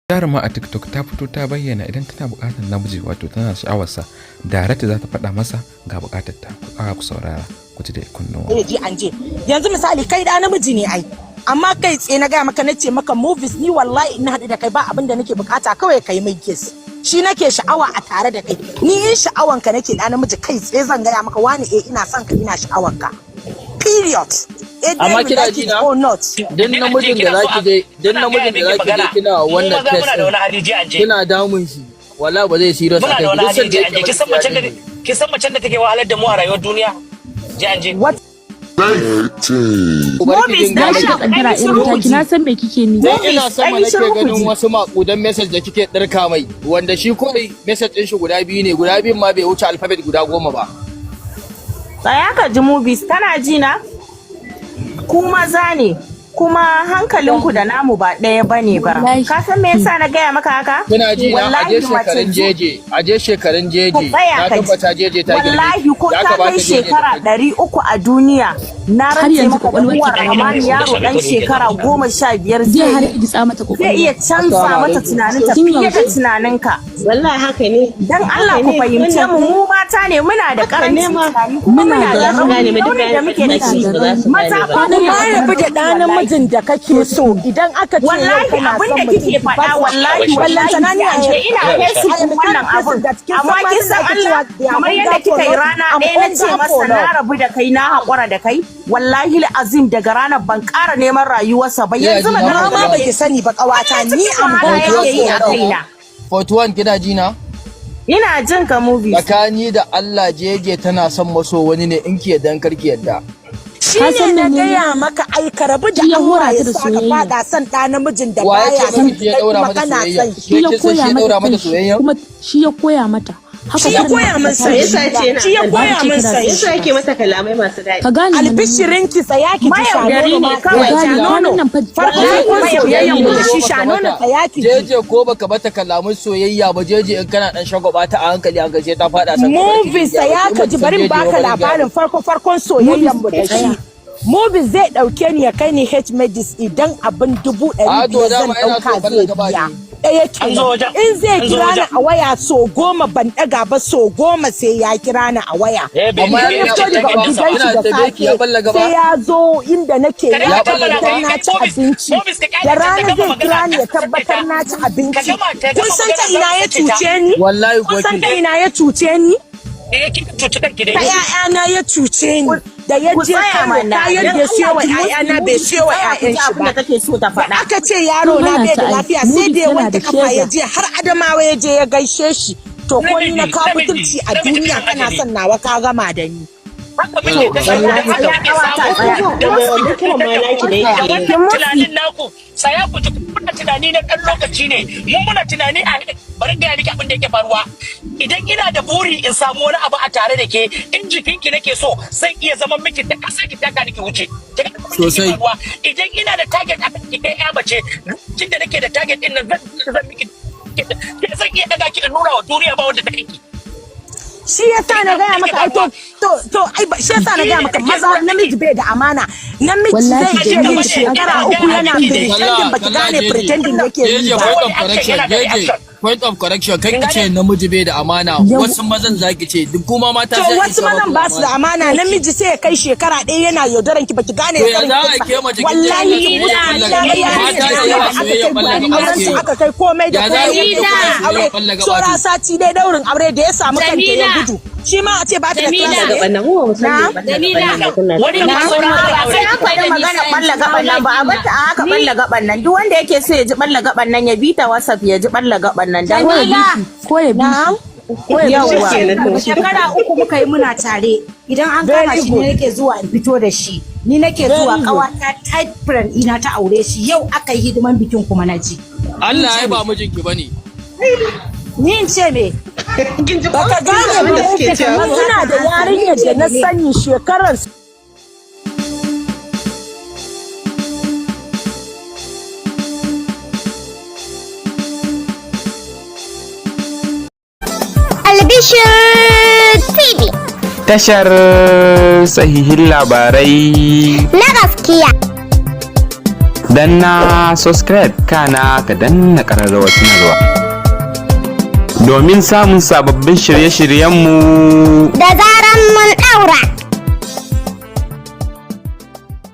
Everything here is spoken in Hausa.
Jaruma a TikTok ta fito ta bayyana idan tana buƙatar namiji, wato tana sha'awarsa, direct za ta faɗa masa ga buƙatar ta. Ku tsaya ku saurara, ku ji da kunnuwa. Eh, ji an je yanzu misali, kai da namiji ne ai, amma kai tsaye na gaya maka, na ce maka, "Movies, ni wallahi ina haɗu da kai, ba abin da nake bukata, kawai kai mai kiss, shi nake sha'awa a tare da kai." Ni in sha'awan ka nake, da namiji, kai tsaye zan gaya maka, "Wani, eh, ina son ka, ina sha'awan ka," period. Amma kina ji na? Or not. Duk namijin da zaki je, duk namijin da zaki je kina wannan test din, kina damun shi, wala ba zai serious Muna akan da wani duk hali sanda ji yake an je. Kin san macen da, kin san macen da take wahalar da mu a rayuwar duniya, ji an je? What? Movies Na shiga kaddara irin taki, na san me kike ni. Dan ina sama Ai, nake shiru ku ganin ji. wasu makudan message da kike ɗirka mai, wanda shi kawai message ɗin shi guda biyu ne, guda biyun ma bai wuce alphabet guda 10 ba. Tsaya ka ji, movies, kana ji na? Ku maza ne, kuma hankalinku da namu ba ɗaya bane ba. Wallahi. Ka san me yasa na gaya maka haka? Kina ji na? Wallahi Aje shekarun mace jeje, aje shekarun Ku jeje. tsaya Na ka ji. tabbata jeje ta girme. Wallahi ko Ya ta kamata kai jeje ta shekara 300 a duniya, na Har rantse yanzu maka da kwakwalwar uwar ki Rahman, yaro dan shekara 15 zai har zai igitsa mata zai kwakwalwa. iya canza Assalamu mata alaikum. tunaninta Tun fiye da yaushe? tunaninka. Wallahi haka ne. Dan Allah ku Haka ne, fahimce mu, wannan mu mata ne, muna da Haka ne karancin ma. tunani, kuma Muna muna da da Za su gane rauni ba, duk raunin da muke da bayanin shi. da ba za su Maza gane ba. fa Kuma rabu da ɗa namijin da kake so, idan aka ce yau Wallahi kana abin son da mutum, kike faɗa, wallahi wallahi ballantana ni a ce ina Facebook wannan abun, amma kin san Allah, kamar yadda kika yi, rana ɗaya na ce masa na rabu da kai, na haƙura da kai, wallahi azim daga ranar ban ƙara neman rayuwarsa ba. Yanzu ji na magana Ma baki sani ba, ƙawata, ni am wahala yake yi a kaina. 41, kina ji na? Ina jin ka, movies. Tsakani da Allah, jeje tana son maso wani ne, in ki yadda, in karki yadda. Shi Ka ne san na menene? gaya maka ai, ka rabu da Shi ya Allah hora ya ta da sa ka soyayya. fada son ɗa namijin da Wa ya baya ce son miki shi ya kai daura kuma mata kana soyayya? son shi. Shi ya Ke kin san shi koya ya mata daura mata son shi, soyayya? kuma shi ya koya mata. Haka Shi ya kurin koya min ta son Me tashi. yasa ce yana shi ya son koya min Ba son ce Yasa shi. yake mata kalamai masu daɗi? Ka gane mana. Albishirinki, tsaya ki ji. Mayaudari Shanono ne ma kawai. Ka gane Shanono kwanan nan fa farko Wallahi farkon mayaudari soyayyan mu da ne. shi, Shanono, tsaya ki ji. Jeje, ko baka bata kalamun soyayya ba, jeje in kana dan shagwaba ta a hankali hankali sai ta fada san. Movies, tsaya ka ji, bari in baka labarin farko farkon soyayyan mu da shi. Movies zai dauke ni ya kai ni H Medis, idan abin dubu A, ɗari to biyar zan dama ina so ɗauka balla zai gaba biya. ne. Ɗaya An zo kenan. wajen. In zai An zo kira ni wajen. a waya so 10 ban ɗaga ba, so 10 sai ya kira ni a waya. Eh, bai Amma Idan ya ya fito daga ina gidan shi da tambaye ki, ya safe balla gaba? sai ya zo inda nake, Ka ya daina tambaya, tabbatar na ci Movies, abinci. Movies, ka kyale Da ta ta rana gama zai magana. kira ni ya tabbatar na ci abinci. Ka gama Kun san ta magana, ina ya za su cuce ni? Wallahi ko Kun san ki ta ina ya cuce ni? Eh, kika cuci kanki dai. Ta ‘ya'yana ya cuce ni, da ya Ku je tsaya Kano, mana. kayan da ya siyo wa ‘ya'yana bai siyo wa ‘ya'yan shi Abin da ba. take so ta Da faɗa. aka ce yaro na Sun bai hana da ta ai. lafiya, sai da ya Movies tana wanke da kafa ya shega. je har Adamawa ya je ya gaishe shi. To ko ni na Namiji, kafutulci a namiji, duniya, namiji kana ajali. son nawa, ka gama da ni. Haka muke ta Wallahi haka muke samu. Da mai wannan kiran ma naki da yake yi. Wannan tunanin naku, saya ku ji, muna tunani na ɗan lokaci ne mu, muna tunani a bari in gaya miki abin da yake faruwa. Idan ina da buri in samu wani abu a tare da ke, in jikinki nake so, zan iya zaman miki da kasa ki taka ni ki wuce. Ki ga abin da yake Sosai. faruwa. Idan ina da target a kan ki, kai ya mace, lokacin da nake da target din nan, zan miki, zan iya daga ki in nuna wa duniya ba wanda ta kai ki. Shi yasa na gaya maka ai, to ai shi yasa na gaya maka maza, namiji bai da amana. Namiji Wallahi zai iya Jamila, yin shekara 3 yana pretending, baki gane pretending yake yi Jeje, ba. point of correction. Yana da Jeje, reaction. point of correction, kai ki ce namiji bai da amana, wasu mazan zaki ce, duk kuma mata To sai wasu mazan ba su da amana. Namiji sai ya kai shekara 1 yana yaudaran ki, baki gane To ya yaudaran za a ki ke ba. mace kin ce Wallahi namiji ki musu bai na da ga amana? yarinya Mata da da yawa aka soyayya kai balla gurin gaba auren su, suke. aka kai komai da Ya za a komai, yi ya kuna kai soyayya aure balla gaba saura ce? sati dai daurin aure, da ya samu kanta ya Jamila. gudu. Shi ma a ce ba ta da Jamila. class ne. Gaban nan mu ba mu san me balla Jamila. gaban nan kuna Wani na sauran Ba sai an faɗi magana balla gaban nan ba, a bata a haka. Balla gaban nan, duk wanda yake so ya ji balla gaban nan, ya bi ta WhatsApp ya ji balla gaban nan dan Ko ya bi shi, ko ya bi shi. Ko ya bi Yawwa. shi. Kenan to. Shekara 3 muka yi muna tare. Idan an kama Very shi good. ne nake zuwa in fito da shi. Ni nake zuwa. Kawata tight friend ina ta aure shi, yau aka yi hidiman bikin kuma na ji. Allah ya ba mijinki bane. Ni in ce me? Kin ji ko? Baka gane Abin ba da suke cewa ko? Suna da yarinyar da na sani shekarar Albishir TV. Tashar sahihin labarai na gaskiya. Danna subscribe, kana ka danna ƙararrawar sanarwa domin samun sababbin shirye-shiryenmu Da zaran mun ɗaura.